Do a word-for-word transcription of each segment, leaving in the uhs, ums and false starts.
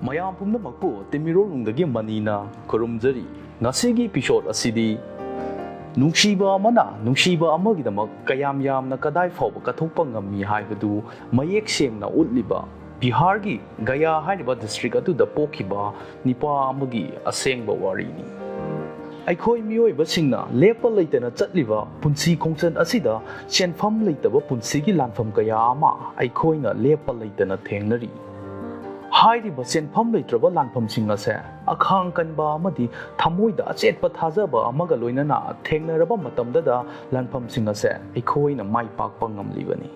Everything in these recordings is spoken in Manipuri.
ꯃꯌꯥꯝ ꯄꯨꯝꯅꯃꯛꯄꯨ ꯇꯤꯃꯤꯔꯣꯂꯨꯡꯗꯒꯤ ꯃꯅꯤꯅ ꯈꯨꯔꯨꯝꯖꯔꯤ꯫ ꯉꯁꯤꯒꯤ episode ꯑꯁꯤꯗꯤ ꯅꯨꯡꯁꯤꯕ ꯑꯃꯅ ꯅꯨꯡꯁꯤꯕ ꯑꯃꯒꯤꯗꯃꯛ ꯀꯌꯥꯝ ꯌꯥꯝꯅ ꯀꯗꯥꯏ ꯐꯥꯎꯕ ꯀꯠꯊꯣꯛꯄ ꯉꯝꯃꯤ ꯍꯥꯏꯕꯗꯨ ꯃꯌꯦꯛ ꯁꯦꯡꯅ ꯎꯠꯂꯤꯕ ꯕꯤꯍꯥꯔꯒꯤ ꯒꯌꯥ ꯍꯥꯏꯔꯤꯕ district ꯑꯗꯨꯗ ꯄꯣꯛꯈꯤꯕ ꯅꯤꯄꯥ ꯑꯃꯒꯤ ꯑꯁꯦꯡꯕ ꯋꯥꯔꯤꯅꯤ꯫ ꯑꯩꯈꯣꯏ ꯃꯤꯑꯣꯏꯕꯁꯤꯡꯅ ꯂꯦꯞꯄ ꯂꯩꯇꯅ ꯆꯠꯂꯤꯕ ꯄꯨꯟꯁꯤ ꯈꯣꯡꯆꯠ ꯑꯁꯤꯗ ꯆꯦꯟꯐꯝ ꯂꯩꯇꯕ ꯄꯨꯟꯁꯤꯒꯤ ꯂꯥꯟꯐꯝ ꯀꯌꯥ ꯑꯃ ꯑꯩꯈꯣꯏꯅ ꯂꯦꯞꯄ ꯂꯩꯇꯅ ꯊꯦꯡꯅꯔꯤ꯫ ꯍꯥꯏꯔꯤꯕ ꯆꯦꯟꯐꯝ ꯂꯩꯇ꯭ꯔꯕ ꯂꯥꯟꯐꯝꯁꯤꯡ ꯑꯁꯦ ꯑꯈꯥꯡ ꯀꯟꯕ ꯑꯃꯗꯤ ꯊꯃꯣꯏꯗ ꯑꯆꯦꯠꯄ ꯊꯥꯖꯕ ꯑꯃꯒ ꯂꯣꯏꯅꯅ ꯊꯦꯡꯅꯔꯕ ꯃꯇꯝꯗꯗ ꯂꯥꯟꯐꯝꯁꯤꯡ ꯑꯁꯦ ꯑꯩꯈꯣꯏꯅ ꯃꯥꯏ ꯄꯥꯛꯄ ꯉꯝꯂꯤꯕꯅꯤ꯫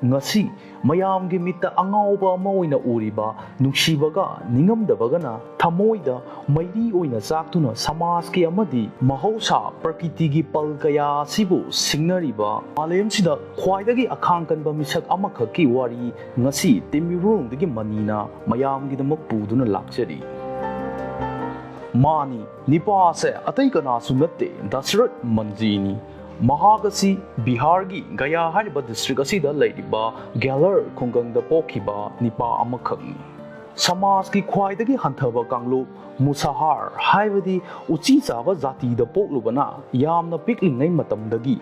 ꯉꯁꯤ ꯃꯌꯥꯝꯒꯤ ꯃꯤꯠꯇ ꯑꯉꯥꯎꯕ ꯑꯃ ꯑꯣꯏꯅ ꯎꯔꯤꯕ ꯅꯨꯡꯁꯤꯕꯒ ꯅꯤꯡꯉꯝꯗꯕꯒꯅ ꯊꯃꯣꯏꯗ ꯃꯩꯔꯤ ꯑꯣꯏꯅ ꯆꯥꯛꯇꯨꯅ ꯁꯃꯥꯖꯀꯤ ꯑꯃꯗꯤ ꯃꯍꯧꯁꯥ ꯄ꯭ꯔꯀꯤꯇꯤꯒꯤ ꯄꯜ ꯀꯌꯥ ꯑꯁꯤꯕꯨ ꯁꯤꯡꯅꯔꯤꯕ ꯃꯥꯂꯦꯝꯁꯤꯗ ꯈ꯭ꯋꯥꯏꯗꯒꯤ ꯑꯈꯥꯡ ꯀꯟꯕ ꯃꯤꯁꯛ ꯑꯃꯈꯛꯀꯤ ꯋꯥꯔꯤ ꯉꯁꯤ ꯇꯤꯃꯤꯔꯣꯡꯗꯒꯤ ꯃꯅꯤꯅ ꯃꯌꯥꯝꯒꯤꯗꯃꯛ ꯄꯨꯗꯨꯅ ꯂꯥꯛꯆꯔꯤ꯫ ꯃꯥꯅꯤ, ꯅꯤꯄꯥ ꯑꯁꯦ ꯑꯇꯩ ꯀꯅꯥꯁꯨ ꯅꯠꯇꯦ, ꯗꯁꯔꯠ ꯃꯟꯖꯤꯅꯤ꯫ ꯃꯍꯥꯛ ꯑꯁꯤ ꯕꯤꯍꯥꯔꯒꯤ ꯒꯌꯥ ꯍꯥꯏꯔꯤꯕ district ꯑꯁꯤꯗ ꯂꯩꯔꯤꯕ ꯒꯦꯂꯔ ꯈꯨꯡꯒꯪꯗ ꯄꯣꯛꯈꯤꯕ ꯅꯤꯄꯥ ꯑꯃꯈꯛꯅꯤ꯫ ꯁꯃꯥꯖꯀꯤ ꯈ꯭ꯋꯥꯏꯗꯒꯤ ꯍꯟꯊꯕ ꯀꯥꯡꯂꯨꯞ ꯃꯨꯁꯥꯍꯥꯔ ꯍꯥꯏꯕꯗꯤ ꯎꯆꯤ ꯆꯥꯕ ꯖꯥꯇꯤꯗ ꯄꯣꯛꯂꯨꯕꯅ ꯌꯥꯝꯅ ꯄꯤꯛꯂꯤꯉꯩ ꯃꯇꯝꯗꯒꯤ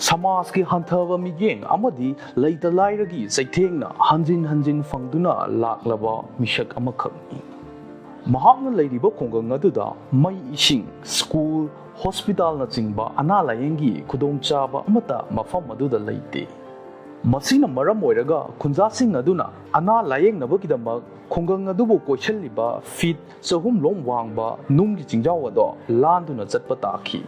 ꯁꯃꯥꯖꯀꯤ ꯍꯟꯊꯕ ꯃꯤꯠꯌꯦꯡ ꯑꯃꯗꯤ ꯂꯩꯇ ꯂꯥꯏꯔꯒꯤ ꯆꯩꯊꯦꯡꯅ ꯍꯟꯖꯤꯟ ꯍꯟꯖꯤꯟ ꯐꯪꯗꯨꯅ ꯂꯥꯛꯂꯕ ꯃꯤꯁꯛ ꯑꯃꯈꯛꯅꯤ꯫ ꯃꯍꯥꯛꯅ ꯂꯩꯔꯤꯕ ꯈꯨꯡꯒꯪ ꯑꯗꯨꯗ ꯃꯩ, ꯏꯁꯤꯡ, ꯁ꯭ꯀꯨꯜ, ꯍꯣꯁꯄꯤꯇꯥꯜꯅꯆꯤꯡꯕ ꯑꯅꯥ ꯂꯥꯌꯦꯡꯒꯤ ꯈꯨꯗꯣꯡꯆꯥꯕ ꯑꯃꯠꯇ ꯃꯐꯝ ꯑꯗꯨꯗ ꯂꯩꯇꯦ꯫ ꯃꯁꯤꯅ ꯃꯔꯝ ꯑꯣꯏꯔꯒ ꯈꯨꯟꯖꯥꯁꯤꯡ ꯑꯗꯨꯅ ꯑꯅꯥ ꯂꯥꯌꯦꯡꯅꯕꯒꯤꯗꯃꯛ ꯈꯨꯡꯒꯪ ꯑꯗꯨꯕꯨ ꯀꯣꯏꯁꯤꯜꯂꯤꯕ ꯐꯤꯠ ꯆꯍꯨꯝ ꯂꯣꯝ ꯋꯥꯡꯕ ꯅꯨꯡꯒꯤ ꯆꯤꯡꯖꯥꯎ ꯑꯗꯣ ꯂꯥꯟꯗꯨꯅ ꯆꯠꯄ ꯇꯥꯈꯤ꯫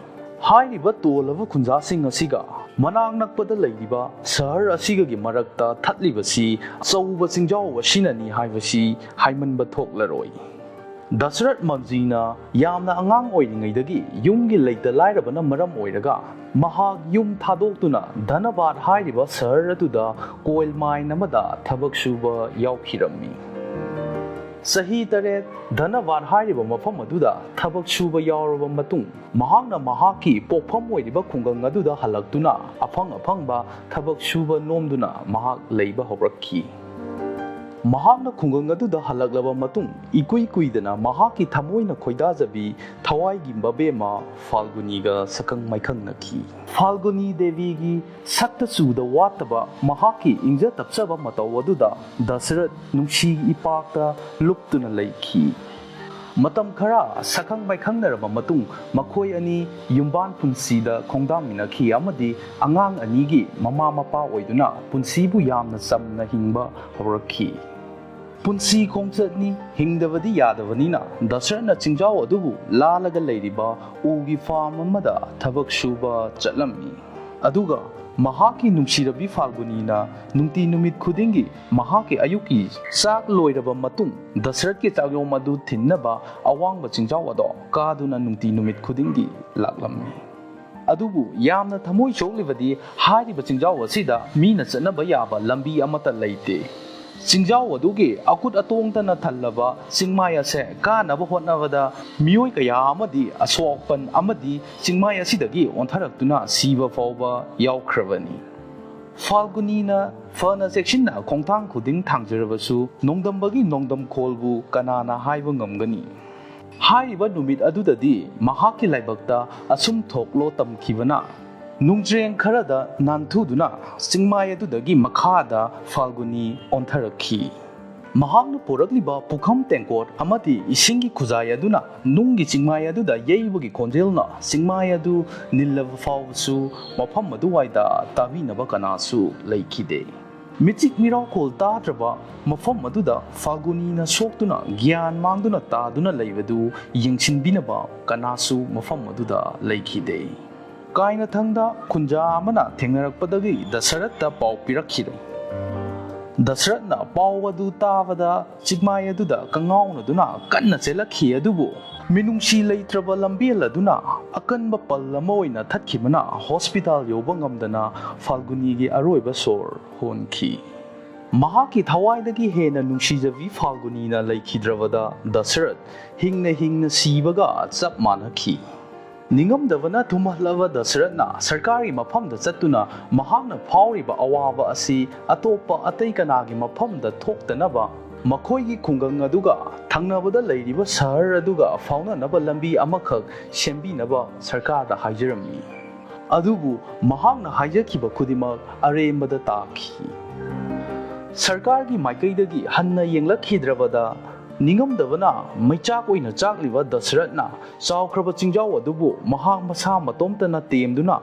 ꯍꯥꯏꯔꯤꯕ ꯇꯣꯜꯂꯕ ꯈꯨꯟꯖꯥꯁꯤꯡ ꯑꯁꯤꯒ ꯃꯅꯥꯛ ꯅꯛꯄꯗ ꯂꯩꯔꯤꯕ ꯁꯍꯔ ꯑꯁꯤꯒꯒꯤ ꯃꯔꯛꯇ ꯊꯠꯂꯤꯕꯁꯤ ꯑꯆꯧꯕ ꯆꯤꯡꯖꯥꯎ ꯑꯁꯤꯅꯅꯤ ꯍꯥꯏꯕꯁꯤ ꯍꯥꯏꯃꯟꯕ ꯊꯣꯛꯂꯔꯣꯏ꯫ ꯗꯁꯔꯠ ꯃꯟꯖꯤꯅ ꯌꯥꯝꯅ ꯑꯉꯥꯡ ꯑꯣꯏꯔꯤꯉꯩꯗꯒꯤ ꯌꯨꯝꯒꯤ ꯂꯩꯇ ꯂꯥꯏꯔꯕꯅ ꯃꯔꯝ ꯑꯣꯏꯔꯒ ꯃꯍꯥꯛ ꯌꯨꯝ ꯊꯥꯗꯣꯛꯇꯨꯅ ꯙꯅꯕꯥꯗ ꯍꯥꯏꯔꯤꯕ ꯁꯍꯔ ꯑꯗꯨꯗ ꯀꯣꯏꯜ ꯃꯥꯏꯟ ꯑꯃꯗ ꯊꯕꯛ ꯁꯨꯕ ꯌꯥꯎꯈꯤꯔꯝꯃꯤ꯫ ꯆꯍꯤ ꯇꯔꯦꯠ ꯙꯅꯕꯥꯗ ꯍꯥꯏꯔꯤꯕ ꯃꯐꯝ ꯑꯗꯨꯗ ꯊꯕꯛ ꯁꯨꯕ ꯌꯥꯎꯔꯕ ꯃꯇꯨꯡ, ꯃꯍꯥꯛꯅ ꯃꯍꯥꯛꯀꯤ ꯄꯣꯛꯐꯝ ꯑꯣꯏꯔꯤꯕ ꯈꯨꯡꯒꯪ ꯑꯗꯨꯗ ꯍꯜꯂꯛꯇꯨꯅ ꯑꯐꯪ ꯑꯐꯪꯕ ꯊꯕꯛ ꯁꯨꯕ ꯅꯣꯝꯗꯨꯅ ꯃꯍꯥꯛ ꯂꯩꯕ ꯍꯧꯔꯛꯈꯤ꯫ ꯃꯍꯥꯛꯅ ꯈꯨꯡꯒꯪ ꯑꯗꯨꯗ ꯍꯜꯂꯛꯂꯕ ꯃꯇꯨꯡ, ꯏꯀꯨꯏ ꯀꯨꯏꯗꯅ ꯃꯍꯥꯛꯀꯤ ꯊꯃꯣꯏꯅ ꯈꯣꯏꯗꯥꯖꯕꯤ ꯊꯋꯥꯏꯒꯤ ꯃꯕꯦꯝꯃ ꯐꯥꯜꯒꯨꯅꯤꯒ ꯁꯛꯈꯪ ꯃꯥꯏꯈꯪꯅꯈꯤ꯫ ꯐꯥꯜꯒꯨꯅꯤ ꯗꯦꯕꯤꯒꯤ ꯁꯛꯇ ꯆꯨꯗ ꯋꯥꯠꯇꯕ ꯃꯍꯥꯛꯀꯤ ꯏꯪꯖ ꯇꯞꯆꯕ ꯃꯇꯧ ꯑꯗꯨꯗ ꯗꯁꯔꯠ ꯅꯨꯡꯁꯤ ꯏꯄꯥꯛꯇ ꯂꯨꯞꯇꯨꯅ ꯂꯩꯈꯤ꯫ ꯃꯇꯝ ꯈꯔ ꯁꯛꯈꯪ ꯃꯥꯏꯈꯪꯅꯔꯕ ꯃꯇꯨꯡ, ꯃꯈꯣꯏ ꯑꯅꯤ ꯌꯨꯝꯕꯥꯟ ꯄꯨꯟꯁꯤꯗ ꯈꯣꯡꯗꯥꯃꯤꯟꯅꯈꯤ ꯑꯃꯗꯤ ꯑꯉꯥꯡ ꯑꯅꯤꯒꯤ ꯃꯃꯥ ꯃꯄꯥ ꯑꯣꯏꯗꯨꯅ ꯄꯨꯟꯁꯤꯕꯨ ꯌꯥꯝꯅ ꯆꯝꯅ ꯍꯤꯡꯕ ꯍꯧꯔꯛꯈꯤ꯫ ꯄꯨꯟꯁꯤ ꯈꯣꯡꯆꯠꯅꯤ, ꯍꯤꯡꯗꯕꯗꯤ ꯌꯥꯗꯕꯅꯤꯅ ꯗꯁꯔꯠꯅ ꯆꯤꯡꯖꯥꯎ ꯑꯗꯨꯕꯨ ꯂꯥꯜꯂꯒ ꯂꯩꯔꯤꯕ ꯎꯒꯤ ꯐꯥꯔꯝ ꯑꯃꯗ ꯊꯕꯛ ꯁꯨꯕ ꯆꯠꯂꯝꯃꯤ꯫ ꯑꯗꯨꯒ ꯃꯍꯥꯛꯀꯤ ꯅꯨꯡꯁꯤꯔꯕꯤ ꯐꯥꯜꯒꯨꯅꯤꯅ ꯅꯨꯡꯇꯤ ꯅꯨꯃꯤꯠ ꯈꯨꯗꯤꯡꯒꯤ ꯃꯍꯥꯛꯀꯤ ꯑꯌꯨꯛꯀꯤ ꯆꯥꯛ ꯂꯣꯏꯔꯕ ꯃꯇꯨꯡ ꯗꯁꯔꯠꯀꯤ ꯆꯥꯛꯌꯣꯝ ꯑꯗꯨ ꯊꯤꯟꯅꯕ ꯑꯋꯥꯡꯕ ꯆꯤꯡꯖꯥꯎ ꯑꯗꯣ ꯀꯥꯗꯨꯅ ꯅꯨꯡꯇꯤ ꯅꯨꯃꯤꯠ ꯈꯨꯗꯤꯡꯒꯤ ꯂꯥꯛꯂꯝꯃꯤ꯫ ꯑꯗꯨꯕꯨ ꯌꯥꯝꯅ ꯊꯃꯣꯏ ꯁꯣꯛꯂꯤꯕꯗꯤ ꯍꯥꯏꯔꯤꯕ ꯆꯤꯡꯖꯥꯎ ꯑꯁꯤꯗ ꯃꯤꯅ ꯆꯠꯅꯕ ꯌꯥꯕ ꯂꯝꯕꯤ ꯑꯃꯠꯇ ꯂꯩꯇꯦ꯫ ꯆꯤꯡꯖꯥꯎ ꯑꯗꯨꯒꯤ ꯑꯀꯨꯠ ꯑꯇꯣꯡꯇꯅ ꯊꯜꯂꯕ ꯆꯤꯡꯃꯥꯏ ꯑꯁꯦ ꯀꯥꯅꯕ ꯍꯣꯠꯅꯕꯗ ꯃꯤꯑꯣꯏ ꯀꯌꯥ ꯑꯃꯗꯤ ꯑꯁꯣꯛ ꯑꯄꯟ ꯑꯃꯗꯤ ꯆꯤꯡꯃꯥꯏ ꯑꯁꯤꯗꯒꯤ ꯑꯣꯟꯊꯔꯛꯇꯨꯅ ꯁꯤꯕ ꯐꯥꯎꯕ ꯌꯥꯎꯈ꯭ꯔꯕꯅꯤ꯫ ꯐꯥꯜꯒꯨꯅꯤꯅ ꯐꯅ ꯆꯦꯛꯁꯤꯟꯅ ꯈꯣꯡꯊꯥꯡ ꯈꯨꯗꯤꯡ ꯊꯥꯡꯖꯔꯕꯁꯨ, ꯅꯣꯡꯗꯝꯕꯒꯤ ꯅꯣꯡꯗꯝꯈꯣꯜꯕꯨ ꯀꯅꯥꯅ ꯍꯥꯏꯕ ꯉꯝꯒꯅꯤ? ꯍꯥꯏꯔꯤꯕ ꯅꯨꯃꯤꯠ ꯑꯗꯨꯗꯗꯤ ꯃꯍꯥꯛꯀꯤ ꯂꯥꯏꯕꯛꯇ ꯑꯁꯨꯝ ꯊꯣꯛꯂꯣ ꯇꯝꯈꯤꯕꯅ, ꯅꯨꯡꯖ꯭ꯔꯦꯡ ꯈꯔꯗ ꯅꯥꯟꯊꯨꯗꯨꯅ ꯆꯤꯡꯃꯥꯏ ꯑꯗꯨꯗꯒꯤ ꯃꯈꯥꯗ ꯐꯥꯜꯒꯨꯅꯤ ꯑꯣꯟꯊꯔꯛꯈꯤ꯫ ꯃꯍꯥꯛꯅ ꯄꯨꯔꯛꯂꯤꯕ ꯄꯨꯈꯝ ꯇꯦꯡꯀꯣꯠ ꯑꯃꯗꯤ ꯏꯁꯤꯡꯒꯤ ꯈꯨꯖꯥꯏ ꯑꯗꯨꯅ ꯅꯨꯡꯒꯤ ꯆꯤꯡꯃꯥꯏ ꯑꯗꯨꯗ ꯌꯩꯕꯒꯤ ꯈꯣꯟꯖꯦꯜꯅ ꯆꯤꯡꯃꯥꯏ ꯑꯗꯨ ꯅꯤꯜꯂꯕ ꯐꯥꯎꯕꯁꯨ ꯃꯐꯝ ꯑꯗꯨꯋꯥꯏꯗ ꯇꯥꯕꯤꯅꯕ ꯀꯅꯥꯁꯨ ꯂꯩꯈꯤꯗꯦ꯫ ꯃꯤꯆꯤꯛ ꯃꯤꯔꯥꯎꯈꯣꯜ ꯇꯥꯗ꯭ꯔꯕ ꯃꯐꯝ ꯑꯗꯨꯗ ꯐꯥꯜꯒꯨꯅꯤꯅ ꯁꯣꯛꯇꯨꯅ ꯒ꯭ꯌꯥꯟ ꯃꯥꯡꯗꯨꯅ ꯇꯥꯗꯨꯅ ꯂꯩꯕꯗꯨ ꯌꯦꯡꯁꯤꯟꯕꯤꯅꯕ ꯀꯅꯥꯁꯨ ꯃꯐꯝ ꯑꯗꯨꯗ ꯂꯩꯈꯤꯗꯦ꯫ ꯀꯥꯏꯅꯊꯪꯗ ꯈꯨꯟꯖꯥ ꯑꯃꯅ ꯊꯦꯡꯅꯔꯛꯄꯗꯒꯤ ꯗꯁꯔꯠꯇ ꯄꯥꯎ ꯄꯤꯔꯛꯈꯤꯔꯦ꯫ ꯗꯁꯔꯠꯅ ꯄꯥꯎ ꯑꯗꯨ ꯇꯥꯕꯗ ꯆꯤꯡꯃꯥꯏ ꯑꯗꯨꯗ ꯀꯉꯥꯎꯅꯗꯨꯅ ꯀꯟꯅ ꯆꯦꯜꯂꯛꯈꯤ, ꯑꯗꯨꯕꯨ ꯃꯤꯅꯨꯡꯁꯤ ꯂꯩꯇ꯭ꯔꯕ ꯂꯝꯕꯦꯜ ꯑꯗꯨꯅ ꯑꯀꯟꯕ ꯄꯜ ꯑꯃ ꯑꯣꯏꯅ ꯊꯠꯈꯤꯕꯅ ꯍꯣꯁꯄꯤꯇꯥꯜ ꯌꯧꯕ ꯉꯝꯗꯅ ꯐꯥꯜꯒꯨꯅꯤꯒꯤ ꯑꯔꯣꯏꯕ ꯁꯣꯔ ꯍꯣꯟꯈꯤ꯫ ꯃꯍꯥꯛꯀꯤ ꯊꯋꯥꯏꯗꯒꯤ ꯍꯦꯟꯅ ꯅꯨꯡꯁꯤꯖꯕꯤ ꯐꯥꯜꯒꯨꯅꯤꯅ ꯂꯩꯈꯤꯗ꯭ꯔꯕꯗ ꯗꯁꯔꯠ ꯍꯤꯡꯅ ꯍꯤꯡꯅ ꯁꯤꯕꯒ ꯆꯞ ꯃꯥꯟꯅꯈꯤ꯫ ꯅꯤꯡꯉꯝꯗꯕꯅ ꯊꯨꯝꯍꯠꯂꯕ ꯗꯁꯔꯠꯅ ꯁꯔꯀꯥꯔꯒꯤ ꯃꯐꯝꯗ ꯆꯠꯇꯨꯅ ꯃꯍꯥꯛꯅ ꯐꯥꯎꯔꯤꯕ ꯑꯋꯥꯕ ꯑꯁꯤ ꯑꯇꯣꯞꯄ ꯑꯇꯩ ꯀꯅꯥꯒꯤ ꯃꯐꯝꯗ ꯊꯣꯛꯇꯅꯕ ꯃꯈꯣꯏꯒꯤ ꯈꯨꯡꯒꯪ ꯑꯗꯨꯒ ꯊꯪꯅꯕꯗ ꯂꯩꯔꯤꯕ ꯁꯍꯔ ꯑꯗꯨꯒ ꯐꯥꯎꯅꯅꯕ ꯂꯝꯕꯤ ꯑꯃꯈꯛ ꯁꯦꯝꯕꯤꯅꯕ ꯁꯔꯀꯥꯔꯗ ꯍꯥꯏꯖꯔꯝꯃꯤ꯫ ꯑꯗꯨꯕꯨ ꯃꯍꯥꯛꯅ ꯍꯥꯏꯖꯈꯤꯕ ꯈꯨꯗꯤꯡꯃꯛ ꯑꯔꯦꯝꯕꯗ ꯇꯥꯈꯤ꯫ ꯁꯔꯀꯥꯔꯒꯤ ꯃꯥꯏꯀꯩꯗꯒꯤ ꯍꯟꯅ ꯌꯦꯡꯂꯛꯈꯤꯗ꯭ꯔꯕꯗ ꯅꯤꯡꯉꯝꯗꯕꯅ ꯃꯩꯆꯥꯛ ꯑꯣꯏꯅ ꯆꯥꯛꯂꯤꯕ ꯗꯁꯔꯠꯅ ꯆꯥꯎꯈ꯭ꯔꯕ ꯆꯤꯡꯖꯥꯎ ꯑꯗꯨꯕꯨ ꯃꯍꯥꯛ ꯃꯁꯥ ꯃꯇꯣꯝꯇꯅ ꯇꯦꯝꯗꯨꯅ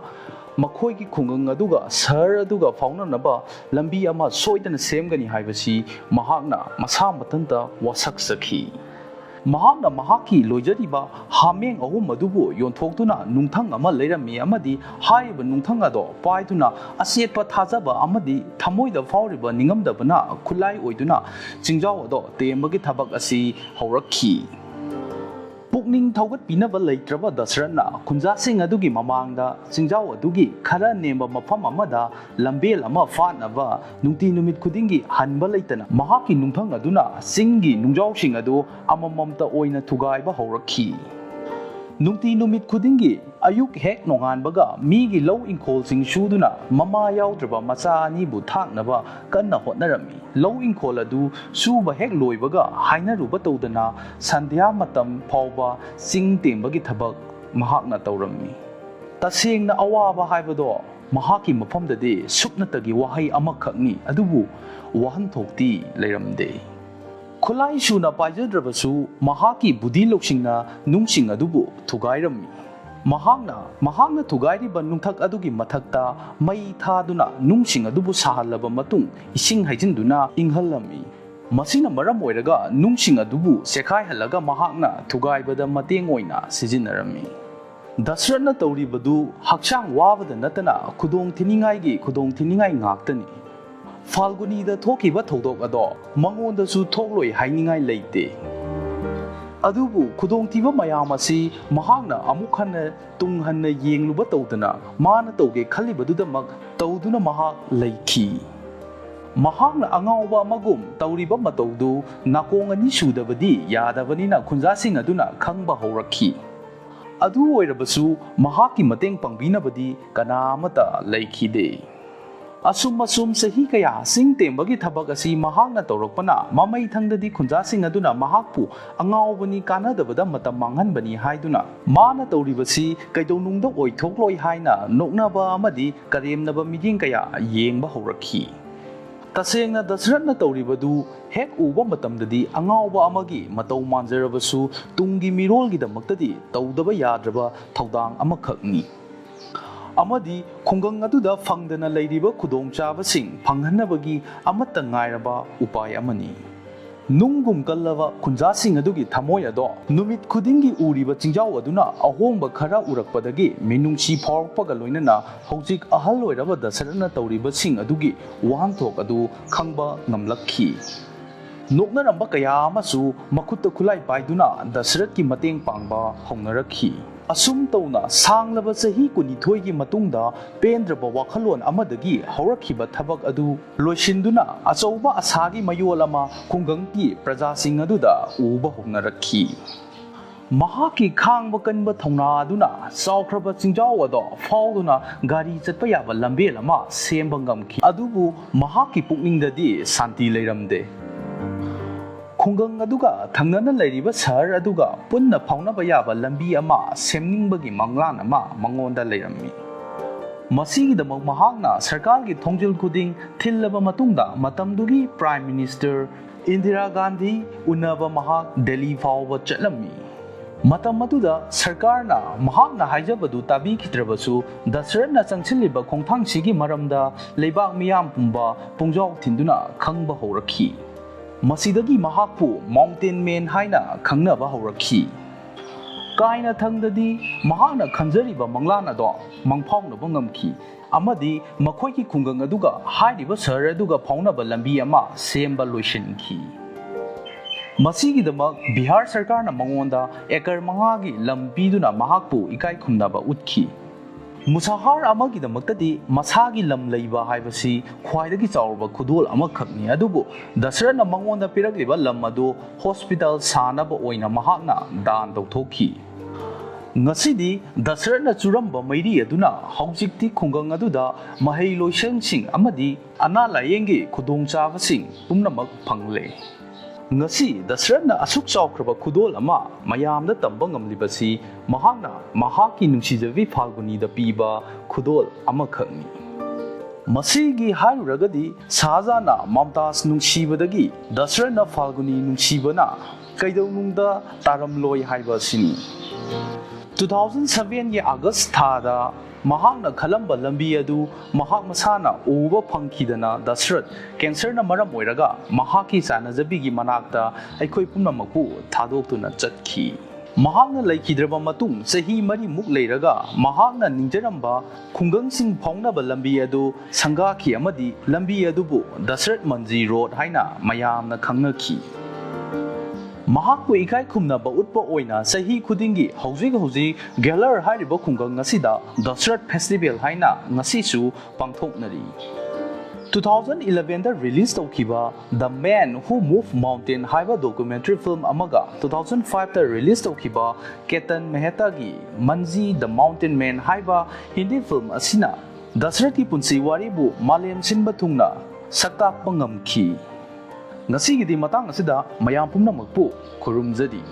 ꯃꯈꯣꯏꯒꯤ ꯈꯨꯡꯒꯪ ꯑꯗꯨꯒ ꯁꯍꯔ ꯑꯗꯨꯒ ꯐꯥꯎꯅꯅꯕ ꯂꯝꯕꯤ ꯑꯃ ꯁꯣꯏꯗꯅ ꯁꯦꯝꯒꯅꯤ ꯍꯥꯏꯕꯁꯤ ꯃꯍꯥꯛꯅ ꯃꯁꯥ ꯃꯊꯟꯇ ꯋꯥꯁꯛꯆꯈꯤ꯫ ꯃꯍꯥꯛꯅ ꯃꯍꯥꯛꯀꯤ ꯂꯣꯏꯖꯔꯤꯕ ꯍꯥꯃꯦꯡ ꯑꯍꯨꯝ ꯑꯗꯨꯕꯨ ꯌꯣꯟꯊꯣꯛꯇꯨꯅ ꯅꯨꯡꯊꯪ ꯑꯃ ꯂꯩꯔꯝꯃꯤ ꯑꯃꯗꯤ ꯍꯥꯏꯔꯤꯕ ꯅꯨꯡꯊꯪ ꯑꯗꯣ ꯄꯥꯏꯗꯨꯅ ꯑꯆꯦꯠꯄ ꯊꯥꯖꯕ ꯑꯃꯗꯤ ꯊꯃꯣꯏꯗ ꯐꯥꯎꯔꯤꯕ ꯅꯤꯡꯉꯝꯗꯕꯅ ꯈꯨꯠꯂꯥꯏ ꯑꯣꯏꯗꯨꯅ ꯆꯤꯡꯖꯥꯎ ꯑꯗꯣ ꯇꯦꯝꯕꯒꯤ ꯊꯕꯛ ꯑꯁꯤ ꯍꯧꯔꯛꯈꯤ꯫ ꯄꯨꯛꯅꯤꯡ ꯊꯧꯒꯠꯄꯤꯅꯕ ꯂꯩꯇ꯭ꯔꯕ ꯗꯁꯔꯠꯅ ꯈꯨꯟꯖꯥꯁꯤꯡ ꯑꯗꯨꯒꯤ ꯃꯃꯥꯡꯗ ꯆꯤꯡꯖꯥꯎ ꯑꯗꯨꯒꯤ ꯈꯔ ꯅꯦꯝꯕ ꯃꯐꯝ ꯑꯃꯗ ꯂꯝꯕꯦꯜ ꯑꯃ ꯐꯥꯠꯅꯕ ꯅꯨꯡꯇꯤ ꯅꯨꯃꯤꯠ ꯈꯨꯗꯤꯡꯒꯤ ꯍꯟꯕ ꯂꯩꯇꯅ ꯃꯍꯥꯛꯀꯤ ꯅꯨꯡꯊꯪ ꯑꯗꯨꯅ ꯆꯤꯡꯒꯤ ꯅꯨꯡꯖꯥꯎꯁꯤꯡ ꯑꯗꯨ ꯑꯃꯃꯝꯇ ꯑꯣꯏꯅ ꯊꯨꯒꯥꯏꯕ ꯍꯧꯔꯛꯈꯤ꯫ ꯅꯨꯡꯇꯤ ꯅꯨꯃꯤꯠ ꯈꯨꯗꯤꯡꯒꯤ ꯑꯌꯨꯛ ꯍꯦꯛ ꯅꯣꯡꯉꯥꯟꯕꯒ ꯃꯤꯒꯤ ꯂꯧ ꯏꯪꯈꯣꯜꯁꯤꯡ ꯁꯨꯗꯨꯅ ꯃꯃꯥ ꯌꯥꯎꯗ꯭ꯔꯕ ꯃꯆꯥ ꯑꯅꯤꯕꯨ ꯊꯥꯛꯅꯕ ꯀꯟꯅ ꯍꯣꯠꯅꯔꯝꯃꯤ꯫ ꯂꯧ ꯏꯪꯈꯣꯜ ꯑꯗꯨ ꯁꯨꯕ ꯍꯦꯛ ꯂꯣꯏꯕꯒ ꯍꯥꯏꯅꯔꯨꯕ ꯇꯧꯗꯅ ꯁꯟꯙ꯭ꯌꯥ ꯃꯇꯝ ꯐꯥꯎꯕ ꯆꯤꯡ ꯇꯦꯝꯕꯒꯤ ꯊꯕꯛ ꯃꯍꯥꯛꯅ ꯇꯧꯔꯝꯃꯤ꯫ ꯇꯁꯦꯡꯅ ꯑꯋꯥꯕ ꯍꯥꯏꯕꯗꯣ ꯃꯍꯥꯛꯀꯤ ꯃꯐꯝꯗꯗꯤ ꯁꯨꯞꯅꯇꯒꯤ ꯋꯥꯍꯩ ꯑꯃꯈꯛꯅꯤ, ꯑꯗꯨꯕꯨ ꯋꯥꯍꯟꯊꯣꯛꯇꯤ ꯂꯩꯔꯝꯗꯦ꯫ ꯈꯨꯠꯂꯥꯏ ꯁꯨꯅ ꯄꯥꯏꯖꯗ꯭ꯔꯕꯁꯨ ꯃꯍꯥꯛꯀꯤ ꯕꯨꯙꯤ ꯂꯧꯁꯤꯡꯅ ꯅꯨꯡꯁꯤꯡ ꯑꯗꯨꯕꯨ ꯊꯨꯒꯥꯏꯔꯝꯃꯤ꯫ ꯃꯍꯥꯛꯅ, ꯃꯍꯥꯛꯅ ꯊꯨꯒꯥꯏꯔꯤꯕ ꯅꯨꯡꯊꯛ ꯑꯗꯨꯒꯤ ꯃꯊꯛꯇ ꯃꯩ ꯊꯥꯗꯨꯅ ꯅꯨꯡꯁꯤꯡ ꯑꯗꯨꯕꯨ ꯁꯥꯍꯜꯂꯕ ꯃꯇꯨꯡ ꯏꯁꯤꯡ ꯍꯩꯖꯤꯟꯗꯨꯅ ꯏꯪꯍꯜꯂꯝꯃꯤ꯫ ꯃꯁꯤꯅ ꯃꯔꯝ ꯑꯣꯏꯔꯒ ꯅꯨꯡꯁꯤꯡ ꯑꯗꯨꯕꯨ ꯆꯦꯈꯥꯏꯍꯜꯂꯒ ꯃꯍꯥꯛꯅ ꯊꯨꯒꯥꯏꯕꯗ ꯃꯇꯦꯡ ꯑꯣꯏꯅ ꯁꯤꯖꯤꯟꯅꯔꯝꯃꯤ꯫ ꯗꯁꯔꯠꯅ ꯇꯧꯔꯤꯕꯗꯨ ꯍꯛꯆꯥꯡ ꯋꯥꯕꯗ ꯅꯠꯇꯅ ꯈꯨꯗꯣꯡ ꯊꯤꯅꯤꯡꯉꯥꯏꯒꯤ ꯈꯨꯗꯣꯡ ꯊꯤꯅꯤꯡꯉꯥꯏ ꯉꯥꯛꯇꯅꯤ꯫ ꯐꯥꯜꯒꯨꯅꯤꯗ ꯊꯣꯛꯈꯤꯕ ꯊꯧꯗꯣꯛ ꯑꯗꯣ ꯃꯉꯣꯟꯗꯁꯨ ꯊꯣꯛꯂꯣꯏ ꯍꯥꯏꯅꯤꯡꯉꯥꯏ ꯂꯩꯇꯦ꯫ ꯑꯗꯨꯕꯨ ꯈꯨꯗꯣꯡꯊꯤꯕ ꯃꯌꯥꯝ ꯑꯁꯤ ꯃꯍꯥꯛꯅ ꯑꯃꯨꯛ ꯍꯟꯅ ꯇꯨꯡ ꯍꯟꯅ ꯌꯦꯡꯂꯨꯕ ꯇꯧꯗꯅ ꯃꯥꯅ ꯇꯧꯒꯦ ꯈꯜꯂꯤꯕꯗꯨꯗꯃꯛ ꯇꯧꯗꯨꯅ ꯃꯍꯥꯛ ꯂꯩꯈꯤ꯫ ꯃꯍꯥꯛꯅ ꯑꯉꯥꯎꯕ ꯑꯃꯒꯨꯝ ꯇꯧꯔꯤꯕ ꯃꯇꯧꯗꯨ ꯅꯥꯀꯣꯡ ꯑꯅꯤ ꯁꯨꯗꯕꯗꯤ ꯌꯥꯗꯕꯅꯤꯅ ꯈꯨꯟꯖꯥꯁꯤꯡ ꯑꯗꯨꯅ ꯈꯪꯕ ꯍꯧꯔꯛꯈꯤ꯫ ꯑꯗꯨ ꯑꯣꯏꯔꯕꯁꯨ ꯃꯍꯥꯛꯀꯤ ꯃꯇꯦꯡ ꯄꯥꯡꯕꯤꯅꯕꯗꯤ ꯀꯅꯥ ꯑꯃꯠꯇ ꯂꯩꯈꯤꯗꯦ꯫ ꯑꯁꯨꯝ ꯑꯁꯨꯝ ꯆꯍꯤ ꯀꯌꯥ ꯆꯤꯡ ꯇꯦꯝꯕꯒꯤ ꯊꯕꯛ ꯑꯁꯤ ꯃꯍꯥꯛꯅ ꯇꯧꯔꯛꯄꯅ ꯃꯃꯩ ꯊꯪꯗꯗꯤ ꯈꯨꯟꯖꯥꯁꯤꯡ ꯑꯗꯨꯅ ꯃꯍꯥꯛꯄꯨ ꯑꯉꯥꯎꯕꯅꯤ, ꯀꯥꯟꯅꯗꯕꯗ ꯃꯇꯝ ꯃꯥꯡꯍꯟꯕꯅꯤ ꯍꯥꯏꯗꯨꯅ ꯃꯥꯅ ꯇꯧꯔꯤꯕꯁꯤ ꯀꯩꯗꯧꯅꯨꯡꯗ ꯑꯣꯏꯊꯣꯛꯂꯣꯏ ꯍꯥꯏꯅ ꯅꯣꯛꯅꯕ ꯑꯃꯗꯤ ꯀꯔꯦꯝꯅꯕ ꯃꯤꯠꯌꯦꯡ ꯀꯌꯥ ꯌꯦꯡꯕ ꯍꯧꯔꯛꯈꯤ꯫ ꯇꯁꯦꯡꯅ ꯗꯁꯔꯠꯅ ꯇꯧꯔꯤꯕꯗꯨ ꯍꯦꯛ ꯎꯕ ꯃꯇꯝꯗꯗꯤ ꯑꯉꯥꯎꯕ ꯑꯃꯒꯤ ꯃꯇꯧ ꯃꯥꯟꯖꯔꯕꯁꯨ ꯇꯨꯡꯒꯤ ꯃꯤꯔꯣꯜꯒꯤꯗꯃꯛꯇꯗꯤ ꯇꯧꯗꯕ ꯌꯥꯗ꯭ꯔꯕ ꯊꯧꯗꯥꯡ ꯑꯃꯈꯛꯅꯤ꯫ ꯑꯃꯗꯤ ꯈꯨꯡꯒꯪ ꯑꯗꯨꯗ ꯐꯪꯗꯅ ꯂꯩꯔꯤꯕ ꯈꯨꯗꯣꯡꯆꯥꯕꯁꯤꯡ ꯐꯪꯍꯟꯅꯕꯒꯤ ꯑꯃꯠꯇ ꯉꯥꯏꯔꯕ ꯎꯄꯥꯏ ꯑꯃꯅꯤ꯫ ꯅꯨꯡꯒꯨꯝ ꯀꯜꯂꯕ ꯈꯨꯟꯖꯥꯁꯤꯡ ꯑꯗꯨꯒꯤ ꯊꯃꯣꯏ ꯑꯗꯣ ꯅꯨꯃꯤꯠ ꯈꯨꯗꯤꯡꯒꯤ ꯎꯔꯤꯕ ꯆꯤꯡꯖꯥꯎ ꯑꯗꯨꯅ ꯑꯍꯣꯡꯕ ꯈꯔ ꯎꯔꯛꯄꯗꯒꯤ ꯃꯤꯅꯨꯡꯁꯤ ꯐꯥꯎꯔꯛꯄꯒ ꯂꯣꯏꯅꯅ ꯍꯧꯖꯤꯛ ꯑꯍꯜ ꯑꯣꯏꯔꯕ ꯗꯁꯔꯠꯅ ꯇꯧꯔꯤꯕꯁꯤꯡ ꯑꯗꯨꯒꯤ ꯋꯥꯍꯟꯊꯣꯛ ꯑꯗꯨ ꯈꯪꯕ ꯉꯝꯂꯛꯈꯤ꯫ ꯅꯣꯛꯅꯔꯝꯕ ꯀꯌꯥ ꯑꯃꯁꯨ ꯃꯈꯨꯠꯇ ꯈꯨꯠꯂꯥꯏ ꯄꯥꯏꯗꯨꯅ ꯗꯁꯔꯠꯀꯤ ꯃꯇꯦꯡ ꯄꯥꯡꯕ ꯍꯧꯅꯔꯛꯈꯤ꯫ ꯑꯁꯨꯝ ꯇꯧꯅ ꯁꯥꯡꯂꯕ ꯆꯍꯤ ꯀꯨꯟꯅꯤꯊꯣꯏꯒꯤ ꯃꯇꯨꯡꯗ ꯄꯦꯟꯗ꯭ꯔꯕ ꯋꯥꯈꯜꯂꯣꯟ ꯑꯃꯗꯒꯤ ꯍꯧꯔꯛꯈꯤꯕ ꯊꯕꯛ ꯑꯗꯨ ꯂꯣꯏꯁꯤꯟꯗꯨꯅ ꯑꯆꯧꯕ ꯑꯁꯥꯒꯤ ꯃꯌꯣꯜ ꯑꯃ ꯈꯨꯡꯒꯪꯒꯤ ꯄ꯭ꯔꯖꯥꯁꯤꯡ ꯑꯗꯨꯗ ꯎꯕ ꯍꯧꯅꯔꯛꯈꯤ꯫ ꯃꯍꯥꯛꯀꯤ ꯈꯥꯡꯕ ꯀꯟꯕ ꯊꯧꯅꯥ ꯑꯗꯨꯅ ꯆꯥꯎꯈ꯭ꯔꯕ ꯆꯤꯡꯖꯥꯎ ꯑꯗꯣ ꯐꯥꯎꯗꯨꯅ ꯒꯥꯔꯤ ꯆꯠꯄ ꯌꯥꯕ ꯂꯝꯕꯦꯜ ꯑꯃ ꯁꯦꯝꯕ ꯉꯝꯈꯤ꯫ ꯑꯗꯨꯕꯨ ꯃꯍꯥꯛꯀꯤ ꯄꯨꯛꯅꯤꯡꯗꯗꯤ ꯁꯥꯟꯇꯤ ꯂꯩꯔꯝꯗꯦ꯫ ꯈꯨꯡꯒꯪ ꯑꯗꯨꯒ ꯊꯪꯅꯅ ꯂꯩꯔꯤꯕ ꯁꯍꯔ ꯑꯗꯨꯒ ꯄꯨꯟꯅ ꯐꯥꯎꯅꯕ ꯌꯥꯕ ꯂꯝꯕꯤ ꯑꯃ ꯁꯦꯝꯅꯤꯡꯕꯒꯤ ꯃꯪꯂꯥꯟ ꯑꯃ ꯃꯉꯣꯟꯗ ꯂꯩꯔꯝꯃꯤ꯫ ꯃꯁꯤꯒꯤꯗꯃꯛ ꯃꯍꯥꯛꯅ ꯁꯔꯀꯥꯔꯒꯤ ꯊꯣꯡꯖꯤꯜ ꯈꯨꯗꯤꯡ ꯊꯤꯜꯂꯕ ꯃꯇꯨꯡꯗ ꯃꯇꯝꯗꯨꯒꯤ Prime Minister ꯏꯟꯗꯤꯔꯥ ꯒꯥꯟꯙꯤ ꯎꯅꯕ ꯃꯍꯥꯛ ꯗꯦꯜꯂꯤ ꯐꯥꯎꯕ ꯆꯠꯂꯝꯃꯤ꯫ ꯃꯇꯝ ꯑꯗꯨꯗ ꯁꯔꯀꯥꯔꯅ ꯃꯍꯥꯛꯅ ꯍꯥꯏꯖꯕꯗꯨ ꯇꯥꯕꯤꯈꯤꯗ꯭ꯔꯕꯁꯨ, ꯗꯁꯔꯠꯅ ꯆꯪꯁꯤꯜꯂꯤꯕ ꯈꯣꯡꯊꯥꯡꯁꯤꯒꯤ ꯃꯔꯝꯗ ꯂꯩꯕꯥꯛ ꯃꯤꯌꯥꯝ ꯄꯨꯝꯕ ꯄꯨꯡꯖꯥꯎ ꯊꯤꯟꯗꯨꯅ ꯈꯪꯕ ꯍꯧꯔꯛꯈꯤ꯫ ꯃꯁꯤꯗꯒꯤ ꯃꯍꯥꯛꯄꯨ Mountain Man ꯍꯥꯏꯅ ꯈꯪꯅꯕ ꯍꯧꯔꯛꯈꯤ꯫ ꯀꯥꯏꯅ ꯊꯪꯗꯗꯤ ꯃꯍꯥꯛꯅ ꯈꯟꯖꯔꯤꯕ ꯃꯪꯂꯥꯟ ꯑꯗꯣ ꯃꯪꯐꯥꯎꯅꯕ ꯉꯝꯈꯤ꯫ ꯑꯃꯗꯤ ꯃꯈꯣꯏꯒꯤ ꯈꯨꯡꯒꯪ ꯑꯗꯨꯒ ꯍꯥꯏꯔꯤꯕ ꯁꯍꯔ ꯑꯗꯨꯒ ꯐꯥꯎꯅꯕ ꯂꯝꯕꯤ ꯑꯃ ꯁꯦꯝꯕ ꯂꯣꯏꯁꯤꯟꯈꯤ꯫ ꯃꯁꯤꯒꯤꯗꯃꯛ ꯕꯤꯍꯥꯔ ꯁꯔꯀꯥꯔꯅ ꯃꯉꯣꯟꯗ ꯑꯦꯀꯔ ꯃꯉꯥꯒꯤ ꯂꯝ ꯄꯤꯗꯨꯅ ꯃꯍꯥꯛꯄꯨ ꯏꯀꯥꯏ ꯈꯨꯝꯅꯕ ꯎꯠꯈꯤ꯫ ꯃꯨꯁꯥꯍꯥꯔ ꯑꯃꯒꯤꯗꯃꯛꯇꯗꯤ ꯃꯁꯥꯒꯤ ꯂꯝ ꯂꯩꯕ ꯍꯥꯏꯕꯁꯤ ꯈ꯭ꯋꯥꯏꯗꯒꯤ ꯆꯥꯎꯔꯕ ꯈꯨꯗꯣꯜ ꯑꯃꯈꯛꯅꯤ, ꯑꯗꯨꯕꯨ ꯗꯁꯔꯠꯅ ꯃꯉꯣꯟꯗ ꯄꯤꯔꯛꯂꯤꯕ ꯂꯝ ꯑꯗꯨ ꯍꯣꯁꯄꯤꯇꯥꯜ ꯁꯥꯅꯕ ꯑꯣꯏꯅ ꯃꯍꯥꯛꯅ ꯗꯥꯟ ꯇꯧꯊꯣꯛꯈꯤ꯫ ꯉꯁꯤꯗꯤ ꯗꯁꯔꯠꯅ ꯆꯨꯔꯝꯕ ꯃꯩꯔꯤ ꯑꯗꯨꯅ ꯍꯧꯖꯤꯛꯇꯤ ꯈꯨꯡꯒꯪ ꯑꯗꯨꯗ ꯃꯍꯩ ꯂꯣꯏꯁꯪꯁꯤꯡ ꯑꯃꯗꯤ ꯑꯅꯥ ꯂꯥꯌꯦꯡꯒꯤ ꯈꯨꯗꯣꯡꯆꯥꯕꯁꯤꯡ ꯄꯨꯝꯅꯃꯛ ꯐꯪꯂꯦ꯫ ꯉꯁꯤ ꯗꯁꯔꯠꯅ ꯑꯁꯨꯛ ꯆꯥꯎꯈ꯭ꯔꯕ ꯈꯨꯗꯣꯜ ꯑꯃ ꯃꯌꯥꯝꯗ ꯇꯝꯕ ꯉꯝꯂꯤꯕꯁꯤ ꯃꯍꯥꯛꯅ ꯃꯍꯥꯛꯀꯤ ꯅꯨꯡꯁꯤꯖꯕꯤ ꯐꯥꯜꯒꯨꯅꯤꯗ ꯄꯤꯕ ꯈꯨꯗꯣꯜ ꯑꯃꯈꯛꯅꯤ꯫ ꯃꯁꯤꯒꯤ ꯍꯥꯏꯔꯨꯔꯒꯗꯤ ꯁꯥꯍꯖꯥꯟꯅ ꯃꯝꯇꯥꯖ ꯅꯨꯡꯁꯤꯕꯗꯒꯤ ꯗꯁꯔꯠꯅ ꯐꯥꯜꯒꯨꯅꯤ ꯅꯨꯡꯁꯤꯕꯅ ꯀꯩꯗꯧꯅꯨꯡꯗ ꯇꯥꯔꯝꯂꯣꯏ ꯍꯥꯏꯕ ꯑꯁꯤꯅꯤ꯫ Two thousand sevenꯒꯤ August ꯊꯥꯗ ꯃꯍꯥꯛꯅ ꯈꯜꯂꯝꯕ ꯂꯝꯕꯤ ꯑꯗꯨ ꯃꯍꯥꯛ ꯃꯁꯥꯅ ꯎꯕ ꯐꯪꯈꯤꯗꯅ ꯗꯁꯔꯠ ꯀꯦꯟꯁꯔꯅ ꯃꯔꯝ ꯑꯣꯏꯔꯒ ꯃꯍꯥꯛꯀꯤ ꯆꯥꯟꯅꯖꯕꯤꯒꯤ ꯃꯅꯥꯛꯇ ꯑꯩꯈꯣꯏ ꯄꯨꯝꯅꯃꯛꯄꯨ ꯊꯥꯗꯣꯛꯇꯨꯅ ꯆꯠꯈꯤ꯫ ꯃꯍꯥꯛꯅ ꯂꯩꯈꯤꯗ꯭ꯔꯕ ꯃꯇꯨꯡ ꯆꯍꯤ ꯃꯔꯤꯃꯨꯛ ꯂꯩꯔꯒ ꯃꯍꯥꯛꯅ ꯅꯤꯡꯖꯔꯝꯕ ꯈꯨꯡꯒꯪꯁꯤꯡ ꯐꯥꯎꯅꯕ ꯂꯝꯕꯤ ꯑꯗꯨ ꯁꯪꯒꯥꯈꯤ ꯑꯃꯗꯤ ꯂꯝꯕꯤ ꯑꯗꯨꯕꯨ ꯗꯁꯔꯠ ꯃꯟꯖꯤ ꯔꯣꯗ ꯍꯥꯏꯅ ꯃꯌꯥꯝꯅ ꯈꯪꯅꯈꯤ꯫ ꯃꯍꯥꯛꯄꯨ ꯏꯀꯥꯏ ꯈꯨꯝꯅꯕ ꯎꯠꯄ ꯑꯣꯏꯅ ꯆꯍꯤ ꯈꯨꯗꯤꯡꯒꯤ ꯍꯧꯖꯤꯛ ꯍꯧꯖꯤꯛ ꯒꯦꯂꯔ ꯍꯥꯏꯔꯤꯕ ꯈꯨꯡꯒꯪ ꯑꯁꯤꯗ ꯗꯁꯔꯠ ꯐꯦꯁꯇꯤꯚꯦꯜ ꯍꯥꯏꯅ ꯉꯁꯤꯁꯨ ꯄꯥꯡꯊꯣꯛꯅꯔꯤ꯫ Two thousand elevenꯗ release ꯇꯧꯈꯤꯕ The Man Who Moved Mountain ꯍꯥꯏꯕ documentary film ꯑꯃꯒ two thousand fiveꯇ release ꯇꯧꯈꯤꯕ ꯀꯦꯇꯟ ꯃꯦꯍꯇꯥꯒꯤ ꯃꯟꯖꯤ The Mountain Man ꯍꯥꯏꯕ ꯍꯤꯟꯗꯤ film ꯑꯁꯤꯅ ꯗꯁꯔꯠꯀꯤ ꯄꯨꯟꯁꯤ ꯋꯥꯔꯤꯕꯨ ꯃꯥꯂꯦꯝ ꯁꯤꯟꯕ ꯊꯨꯡꯅ ꯁꯛꯇꯥꯛꯄ ꯉꯝꯈꯤ꯫ ꯉꯁꯤꯒꯤꯗꯤ ꯃꯇꯥꯡ ꯑꯁꯤꯗ ꯃꯌꯥꯝ ꯄꯨꯝꯅꯃꯛꯄꯨ ꯈꯨꯔꯨꯝꯖꯔꯤ꯫